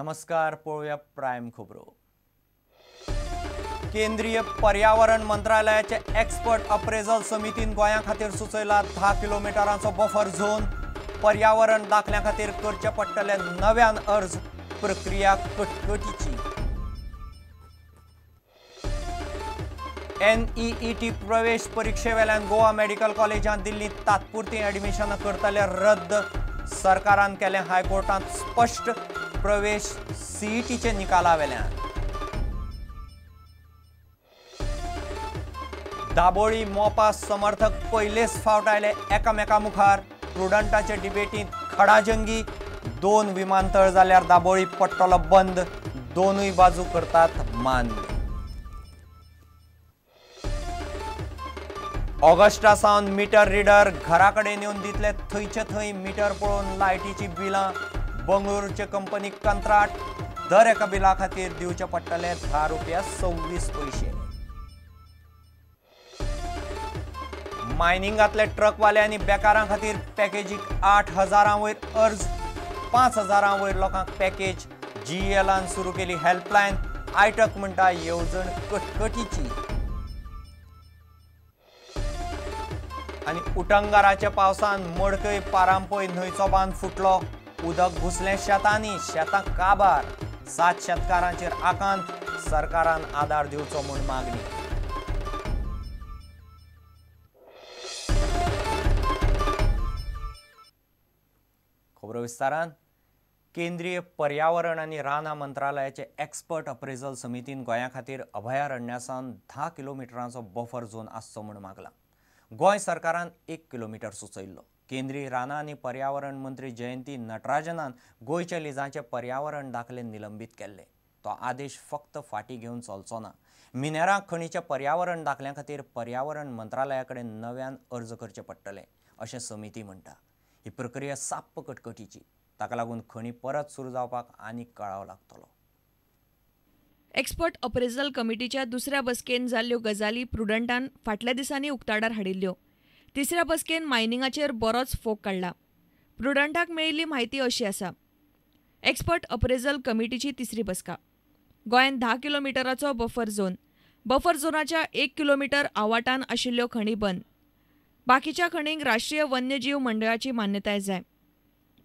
नमस्कार, पळोवया प्रायम खबरो. केंद्रीय पर्यावरण मंत्रालयाचे एक्सपर्ट अप्रेजल समितीन गोंया खातीर सुचयला 10 किलोमिटरांचो बफर झोन. पर्यावरण दाखल्या खातीर करचे पडटले नव्यान अर्ज, प्रक्रिया कटकटीची. एनईईटी प्रवेश परिक्षेवेल्यान गोवा मेडिकल कॉलेजांत दिल्ली तात्पुरती ऍडमिशनां करतले रद्द. सरकारान केलें हायकोर्टांत स्पश्ट, प्रवेश सीईटीचे निकालावेल्यान. दाबोळी मोपा समर्थक पयलेच फावट आयले एकामेका मुखार. प्रुडंटाचे डिबेटींत खडाजंगी. 2 विमानतळ जाल्यार दाबोळी पडटलो बंद, दोनूय बाजू करतात मान्य. ऑगस्टा सावन मिटर रिडर घरा कडेन येवन दितले थंयचे थंय मिटर पळोवन लायटीची बिलां. बंगळुरूचे कंपनीक कंत्राट, दर एका बिला खातीर दिवचे पडटले 10 रुपया 26 पयशे. मायनिंगांतले ट्रकवाले आनी बेकारां खातीर पॅकेजीक 8,000 वयर अर्ज, 5,000 वयर लोकांक पॅकेज. जीएलान सुरू केली हेल्पलायन. आयटक म्हणटा येवजण कटकटीची. आनी उटंगाराच्या पावसान मडकय पारांपय न्हंयचो बांद फुटलो, उदक घुसलें शेतांनी, शेतां काबार. 7 शेतकारांचेर आकांत, सरकारान आदार दिवचो म्हूण मागणी. खबरो विस्तारान. केंद्रीय पर्यावरण आनी रानां मंत्रालयाचे एक्सपर्ट अप्रेजल समितीन गोंया खातीर अभयारण्या सावन 10 किलोमिटरांचो बफर झोन आसचो म्हूण मागला. गोंय सरकारान 1 किलोमिटर सुचयल्लो. केंद्रीय रानां आनी पर्यावरण मंत्री जयंती नटराजनान गोंयच्या लिजांचे पर्यावरण दाखले निलंबीत केल्ले. तो आदेश फक्त फाटीं घेवन चलचो ना. मिनेरां खणीच्या पर्यावरण दाखल्या खातीर पर्यावरण मंत्रालया कडेन नव्यान अर्ज करचे पडटले अशें समिती म्हणटा. ही प्रक्रिया साप्प कटकटीची, ताका लागून खणी परत सुरू जावपाक आनीक कळाव लागतलो. एक्सपर्ट अप्रेजल कमिटीच्या दुसऱ्या बसकेन जाल्ल्यो गजाली प्रुडंटान फाटल्या दिसांनी उक्ताडार हाडिल्ल्यो. तिसऱ्या बसकेन मायनिंगाचेर बरोच फोग काडला. प्रुडंटाक मेळिल्ली म्हायती अशी आसा. एक्सपर्ट अप्रेजल कमिटीची तिसरी बसका. गोंयांत 10 किलोमिटराचो बफर झोन. बफर झोनाच्या 1 किलोमिटर आवाटान आशिल्ल्यो खणी बंद. बाकीच्या खणींक राष्ट्रीय वन्यजीव मंडळाची मान्यताय जाय.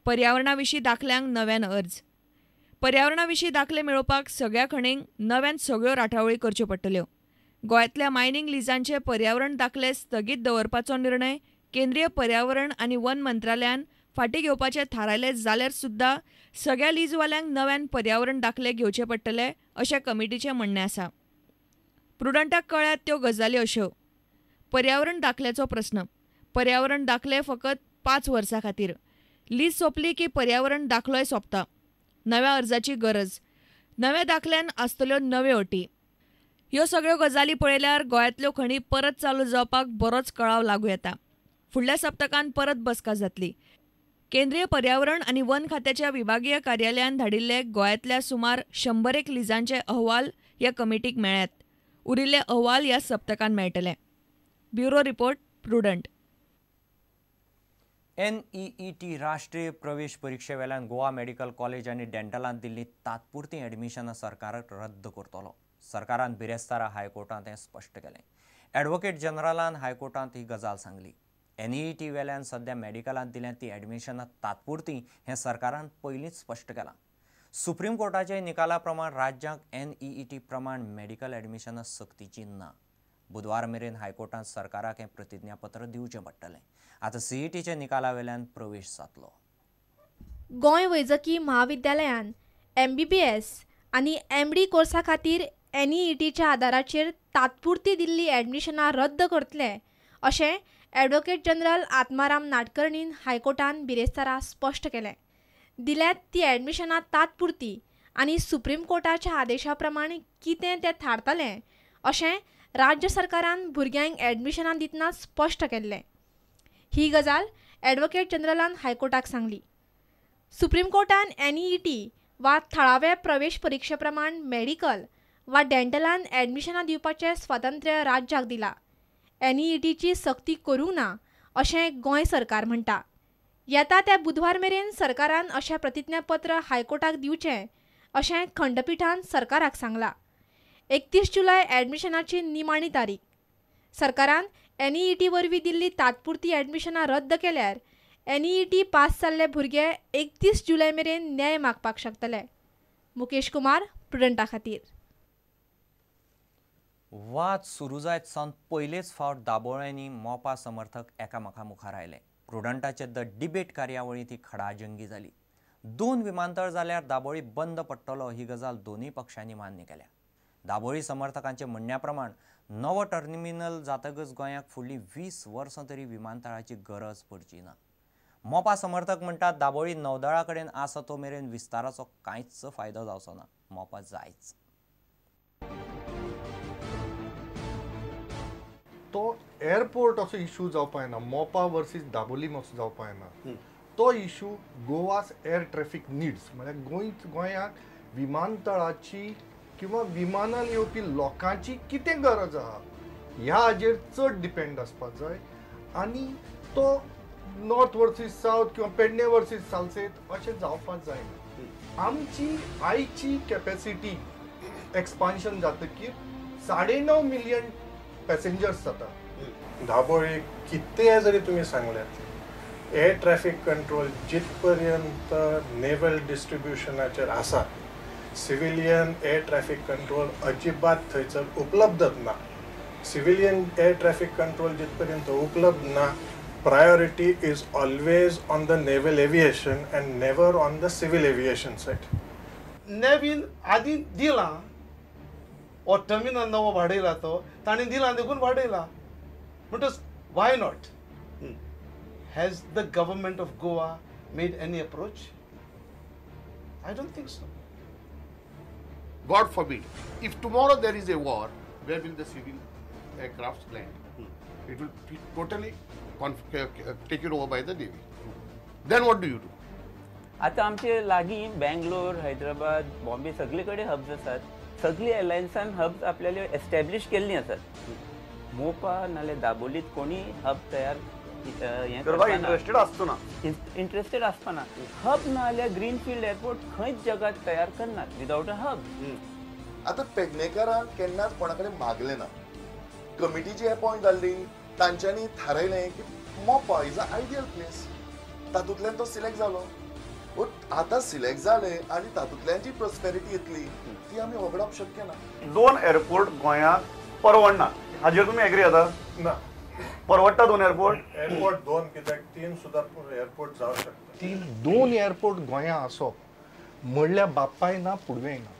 पर्यावरणा विशीं दाखल्यांक नव्यान अर्ज. पर्यावरणा विशीं दाखले मेळोवपाक सगळ्या खणींक नव्यान सगळ्यो राटावळी करच्यो पडटल्यो. गोंयांतल्या मायनिंग लिजांचे पर्यावरण दाखले स्थगीत दवरपाचो निर्णय केंद्रीय पर्यावरण आनी वन मंत्रालयान फाटीं घेवपाचें थारायलें जाल्यार सुद्दां सगळ्या लीजवाल्यांक नव्यान पर्यावरण दाखले घेवचे पडटले अशें कमिटीचें म्हणणें आसा. प्रुडंटाक कळ्ळ्यात त्यो गजाली अश्यो. पर्यावरण दाखल्याचो प्रस्न. पर्यावरण दाखले फकत 5 वर्सां खातीर. लीज सोंपली की पर्यावरण दाखलोय सोंपता. नव्या अर्जाची गरज. नव्या दाखल्यान आसतल्यो नव्यो अटी. ह्यो सगळ्यो गजाली पळयल्यार गोंयांतल्यो खणी परत चालू जावपाक बरोच कळाव लागू येता. फुडल्या सप्तकान परत बसका जातली. केंद्रीय पर्यावरण आनी वन खात्याच्या विभागीय कार्यालयान धाडिल्ले गोंयांतल्या सुमार 101 लिजांचे अहवाल ह्या कमिटीक मेळ्ळ्यात. उरिल्ले अहवाल ह्या सप्तकान मेळटले. Bureau report, Prudent. NEET राष्ट्रीय प्रवेश परिक्षेवेल्यान गोवा मेडिकल कॉलेज आनी डेंटलांत दिल्ली तात्पुरती ऍडमिशनां सरकाराक रद्द करतलो. सरकारान बिरेस्तारा हायकोर्टांत हें स्पश्ट केलें. ॲडव्होकेट जनरलान हायकोर्टांत ही गजाल सांगली. एनईईटी वेल्यान सद्या मेडिकलांत दिल्यात ती ऍडमिशनां तात्पुरती हें सरकारान पयलींच स्पश्ट केलां. सुप्रीम कोर्टाच्या निकाला प्रमाण राज्यांक एनईईटी प्रमाण मेडिकल ऍडमिशनां सक्तीची ना. बुधवार मेरेन हायकोर्टांत सरकाराक हें प्रतिज्ञापत्र दिवचें पडटलें. आतां सीईटीच्या निकाला वेल्यान प्रवेश जातलो. गोंय वैजकी म्हाविद्यालयान एमबीबीएस आनी एमडी कोर्सा खातीर एनईईटीच्या आदाराचेर तात्पुरती दिल्ली ऍडमिशनां रद्द करतले अशें ॲडव्होकेट जनरल आत्माराम नाडकर्णीन हायकोर्टान बिरेस्तारा स्पश्ट केलें. दिल्यात ती ऍडमिशनां तात्पुरती आनी सुप्रीम कोर्टाच्या आदेशा प्रमाण कितें तें थारतलें अशें राज्य सरकारान भुरग्यांक ऍडमिशनां दितना स्पश्ट केल्लें. ही गजाल ॲडव्होकेट जनरलान हायकोर्टाक सांगली. सुप्रीम कोर्टान एनईईटी वा थळाव्या प्रवेश परिक्षे प्रमाण मेडिकल वा डेंटलान ऍडमिशनां दिवपाचें स्वातंत्र्य राज्याक दिलां. एनईईटीची सक्ती करूंक ना अशें गोंय सरकार म्हणटा. येता त्या बुधवार मेरेन सरकारान अशें प्रतिज्ञापत्र हायकोर्टाक दिवचें अशें खंडपिठान सरकाराक सांगलां. 31 जुलय ॲडमिशनाची निमाणी तारीख. सरकारान NEET वरवीं दिल्ली तात्पुरती ॲडमिशनां रद्द केल्यार NEET पास जाल्ले भुरगे 31 जुलय मेरेन न्याय मागपाक शकतले. मुकेश कुमार, प्रुडंटा खातीर. वाद सुरू जायत सावन पयलेच फावट दाबोळ्यांनी मोपा समर्थक एकामेका मुखार आयले. प्रुडंटाचे the debate कार्यावळींत ही खडाजंगी जाली. 2 विमानतळ जाल्यार दाबोळी बंद पडटलो ही गजाल दोनूय पक्षांनी मान्य केल्या. दाबोळी समर्थकांचे म्हणण्या प्रमाण नवो टर्मिनल जातकच गोंयाक फुडलीं 20 वर्सां तरी विमानतळाची गरज पडची ना. मोपा समर्थक म्हणटात दाबोळी नौदळा कडेन आसा तो मेरेन विस्ताराचो कांयच फायदो जावचो ना, मोपा जायच. तो एअरपोर्ट असो इशू जावपा येना, मोपा वर्सीस दाबोली असो जावपा येना. तो issue Goa's air traffic needs, म्हळ्यार गोंयाक विमानतळाची किंवा विमानान येवपी लोकांची कितें गरज आहा ह्या हाजेर चड डिपेंड आसपाक जाय. आनी तो नॉर्थ वर्सीस सावथ किंवा पेडणे वर्सीस सालसेत अशें जावपाक जायना. आमची आयची कॅपेसिटी एक्सपान्शन जातकीर 9.5 मिलियन पॅसेंजर्स जाता. दाबोळी कितें जरी तुमी सांगल्यात, एअर ट्रॅफिक कंट्रोल जितपर्यंत नेवल डिस्ट्रिब्युशनाचेर आसा, सिव्हिलियन एअर ट्रॅफिक कंट्रोल अजिबात थंयसर उपलब्धच ना. सिव्हिलियन एअर ट्रॅफिक कंट्रोल जितपर्यंत उपलब्ध ना, priority is always on the naval aviation and never on the civil aviation side. Naveen आदी दिलां हो टर्मिनल नवो वाडयला तो तांणी दिला देखून वाडयला, म्हणटच why not? Has the government of Goa made any approach? I don't think so. God forbid, if tomorrow there is a war, where will the civil aircrafts land? It will be totally taken over by the Navy. Then what do you do? आतां आमचे लागीं बेंगलोर, हैदराबाद, बॉम्बे सगळे कडेन hubs आसात. सगळी एअरलायन्सान hubs आपल्याले establish केल्लीं आसात. मोपा नाल्यार दाबोलीत कोणी हब तयार इंट्रस्टेड आसचो ना, इंट्रस्टेड आसपाना. हब ना जाल्यार ग्रीनफिल्ड एअरपोर्ट खंयच जगात तयार करनात विदावट अ हब. आतां पेडणेकारांक केन्नाच कोणा कडेन मागलें ना. कमिटी जी अपॉयंट जाल्ली तांच्यांनी थारायलें की Mopa is a ideal place, तातूंतल्यान तो सिलेक्ट जालो. आतां सिलेक्ट जाले आनी तातूंतल्यान जी प्रोस्पेरिटी येतली ती आमी वगडावप शक्य ना. 2 एअरपोर्ट गोंयांक परवडना हाजेर तुमी एग्री जाता ना? परवडटा 2 एअरपोर्ट? एअरपोर्ट 2 कित्याक 3 सुद्दां एअरपोर्ट जावं शकता. 2 एअरपोर्ट गोंया आसप म्हणल्यार बापाय ना पुडवें ना.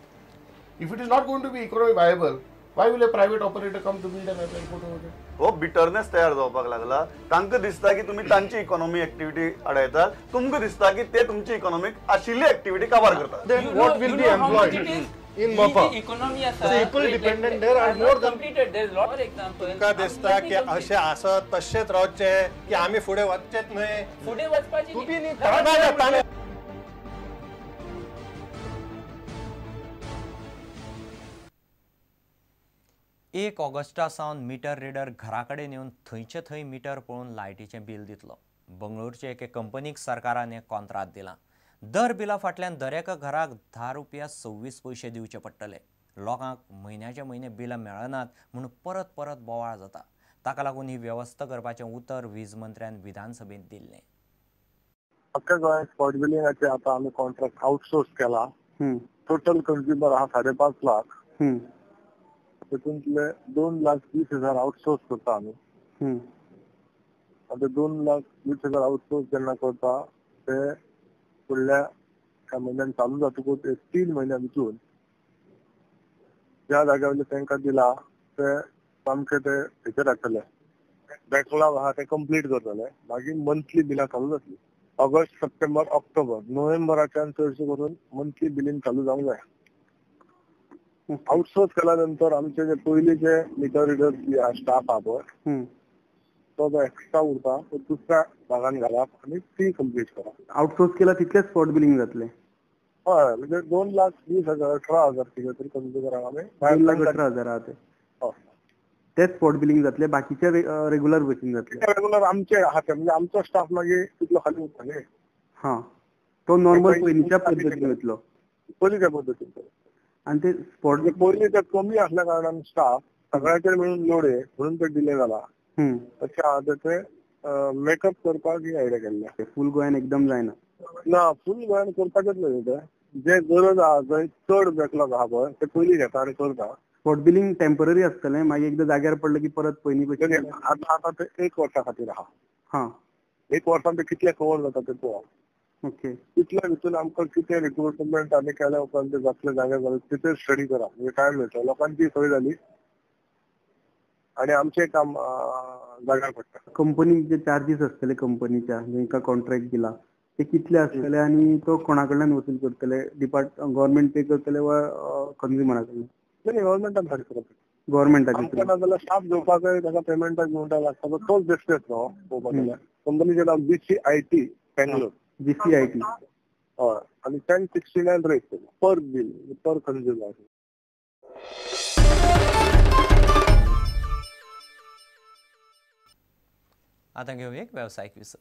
If it is not going to be economy viable, why will a private operator come to build an airport over there? हो बिटरनेस तयार जावपाक लागला. तांकां दिसता की तुमी तांची इकॉनॉमी एक्टिविटी अडयतात, तुमकां दिसता की ते तुमची इकॉनॉमीक आशिल्ली एक्टिविटी काबार करतात. Then what will be employed in Mopa? People dependent there are more than completed. There is lot of example. तुमकां दिसता की अशें आसत तशेंच रावचें की आमी फुडें वचचेच न्हय? फुडें वचपाची तुमी न्ही. एक ऑगस्टा सावन मिटर रिडर घरा कडेन येवन थंयचे थंय मिटर पळोवन लायटीचें बील दितलो. बंगळुरूचे एके कंपनीक सरकारान हें कॉन्त्राद दिलां. दर बिला फाटल्यान दरेका घराक 10 रुपया 26 पयशे दिवचे पडटले. लोकांक म्हयन्याचे म्हयने बिलां मेळनात म्हूण परत परत बोवाळ जाता. ताका लागून ही वेवस्था करपाचें उतर वीज मंत्र्यान विधानसभेंत दिल्लें. अख्ख्या गोंयांत स्पॉट बिलिंगाचें आतां आमी कॉन्ट्रॅक्ट आउटसोर्स केला. टोटल कंज्युमर आहा 5.5 लाख, तितूंतले 2,20,000 आउटसोर्स करता आमी. आतां 2,20,000 आउटसोर्स जेन्ना करता ते फुडल्या ह्या म्हयन्यान चालू जातकूच एक 3 म्हयन्या भितून ज्या जाग्या वयले तांकां दिला ते सामके ते हेचेर हाडटले, बॅकलॉग आहा ते कंप्लीट करतले. मागीर मंथली बिलां चालू जातली. ऑगस्ट, सप्टेंबर, ऑक्टोबर, नोव्हेंबराच्यान चडशें करून मंथली बिलींग चालू जावंक जाय. आउटसोर्स केल्या नंतर आमचे जे पयलींचे मिटर रिडर स्टाफ आहा पळय तो जो एक्स्ट्रा उरता तो दुसऱ्या भागान घालप आनी ती कंप्लीट करप. आउटसोर्स केला तितलेच स्पॉट बिलिंग जातलें? हय, म्हणजे 2,20,000 18,000 कितें तरी कंज्युमरांक आमी 2,18,000 आहा ते स्पॉट बिलिंग जातले, बाकीचे रेगुलर बसीन जातले. रेगुलर आमचे आहा ते, म्हणजे आमचो स्टाफ मागीर तितलो खाली उरता न्ही. हां, तो नॉर्मल पयलींच्या पद्दतीन वयतलो. पयलीं त्या पद्दतीन. आनी ते स्पॉट पयलीं ते कमी आसल्या कारणान स्टाफ सगळ्याचेर मेळून लोड म्हणून ते डिले जाला. तशें आतां ते मेकअप करपाक ही आयडिया केल्ली. फूल गोंयान एकदम जायना. ना, फूल गोंयान करपाचेच न्हय ते, जे गरज आहा जंय चड बॅकलॉग आहा पळय ते पयलीं घेता आनी करता. स्पॉट बिलिंग टेम्पररी आसतलें, मागीर एकदां जाग्यार पडलें की परत पयलीं भशेन. आतां आतां ते 1 वर्सा खातीर आहा. हां, 1 वर्सान ते कितले कवर जाता ते पळोवप. ओके, तितल्या भितून आमकां कितें रिक्रुटमेंट आमी केल्या उपरांत ते जातले जाग्यार जाले तितूर स्टडी करा, म्हणजे टायम मेळटलो, लोकांची सोय जाली आनी आमचें काम जाग्यार पडटा. कंपनीचे चार्जीस आसतले कंपनीच्या जेंका कॉन्ट्रॅक्ट दिला ते कितले आसतले आनी तो कोणा कडल्यान वसूल करतले? गव्हर्मेंट पे करतले वा कंज्युमरा कडल्यान? नाही, गव्हर्मेंटान फारीक करप. गव्हर्मेंटाक आमकां ना जाल्यार स्टाफ घेवपाकय ताका पेमेंटाक घेवंक लागता, तोच बेस्टेच न्हू पळोवपाक गेल्यार. कंपनीचें नांव BCIT Bangalore. BCIT. हय, आनी 1069 rate per bill per consumer. आतां घेवया एक वेवसायीक विसव.